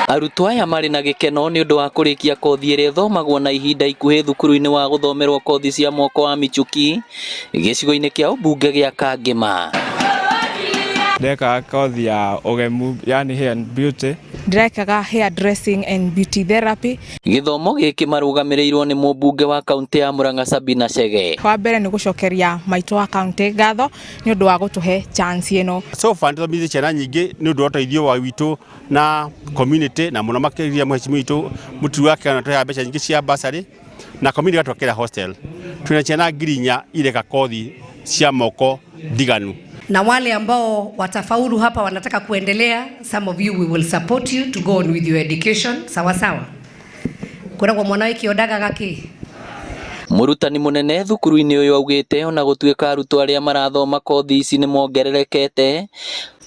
Arutwo aya marĩ na gĩkeno nĩ ũndũ wa kũrĩkia kothi ĩrĩa ĩthomagwo na ihinda ikuhĩ thukuru-inĩ wa gũthomerwo kothi cia moko wa Michuki gĩcigo-inĩ kĩa ũmbunge gĩa Kangĩma. Ndekaga kothi ya ũgemu, yani hair and beauty. Ndĩrekaga hair dressing and beauty therapy. Gĩthomo gĩkĩ marũgamĩrĩirwo nĩ mũmbunge wa kaunti ya Murang'a Sabina Chege. Wa mbere nĩ gũcokeria maitũ wa kaunti ngatho nĩ ũndũ wa gũtũhe chance ĩno. So far nĩtũthomithĩtie ciana nyingĩ nĩ ũndũ wa ũteithio wa witũ na community na mũno makĩria mũhecimiwa witũ Mũturi wa Kĩgano tũheaga mbeca nyingĩ cia bursary na community gatwakĩra hostel. Twĩna ciana 4,000 ireka kothi cia moko ndiganu. Na wale ambao watafaulu hapa wanataka kuendelea, some of you we will support you to go on with your education. Sawa sawa. Kwĩragwo mwana wĩ kĩondaga gakĩ. Mũrutani mũnene thukuru-inĩ ũyũ augĩte ona gũtuĩka arutwo arĩa marathoma kothi ici nĩ mongererekete,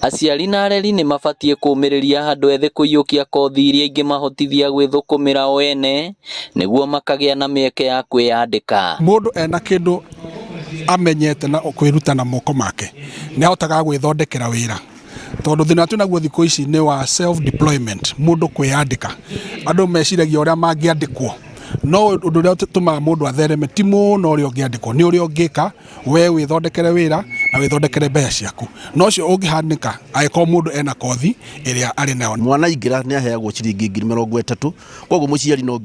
aciari na areri nĩ mabatiĩ kũmĩrĩria andũ ethĩ kũiyũkia kothi iria ingĩmahotithia gwĩthũkũmĩra o ene nĩguo makagĩa na mĩeke ya kwĩyandĩka. Mũndũ ena kĩndũ amenyete na kwĩruta na moko make nĩ ahotaga gwĩthondekera wĩra, tondũ thĩna twĩnaguo thikũ ici nĩ wa self deployment, mũndũ kwĩyandĩka. Andũ meciragia ũrĩa mangĩandĩkwo, no ũndũ ũrĩa ũtũmaga mũndũ athereme ti mũno ũrĩa ũngĩandĩkwo, nĩ ũrĩa ũngĩka we wĩthondekere wĩra na wĩthondekere mbeca ciaku. No ũcio ũngĩhanĩka angĩkorwo mũndũ ena kothi ĩrĩa arĩ nayo. Mwana aingĩra nĩ aheagwo ciringi 30,000, koguo mũciari no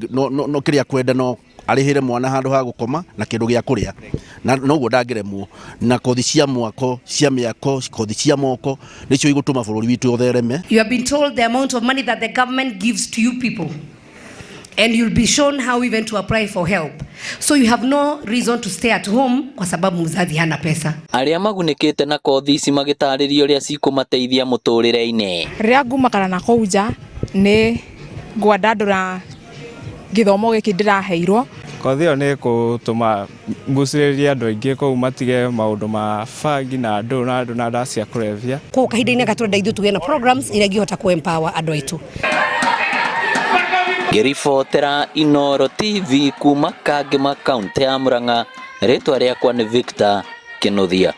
kĩrĩa akwenda no arĩhĩre mwana handũ ha gũkoma na kĩndũ gĩa kũrĩa, na noguo ndangĩremwo. Na kothi cia mwako, cia mĩako, kothi cia moko nĩcio igũtũma bũrũri witũ ũthereme. You have been told the amount of money that the government gives to you people, and you'll be shown how even to apply for help. So you have no reason to stay at home kwa sababu mzazi hana pesa. Arĩa magunĩkĩte na kothi ici magĩtarĩria ũrĩa cikũmateithia mũtũrĩre-inĩ. Rĩrĩa ngumakara na kũu nja nĩ ngwandandũra gĩthomo gĩkĩ ndĩraheirwo. Kothi ĩyo nĩ ĩgũtũma ngucĩrĩrie andũ aingĩ kũu matige maũndũ ma bangi na ndũ na ndũ na ndawa cia kũrebia. Koguo kahinda-inĩ gaka tũrenda ithuĩ tũgĩe na programs iria ingĩhota kũ empower andũ aitũ. Ngĩribotera Inooro TV kuma Kangĩma, kaunti ya Murang'a, rĩtwa rĩakwa nĩ Victor Kĩnuthia.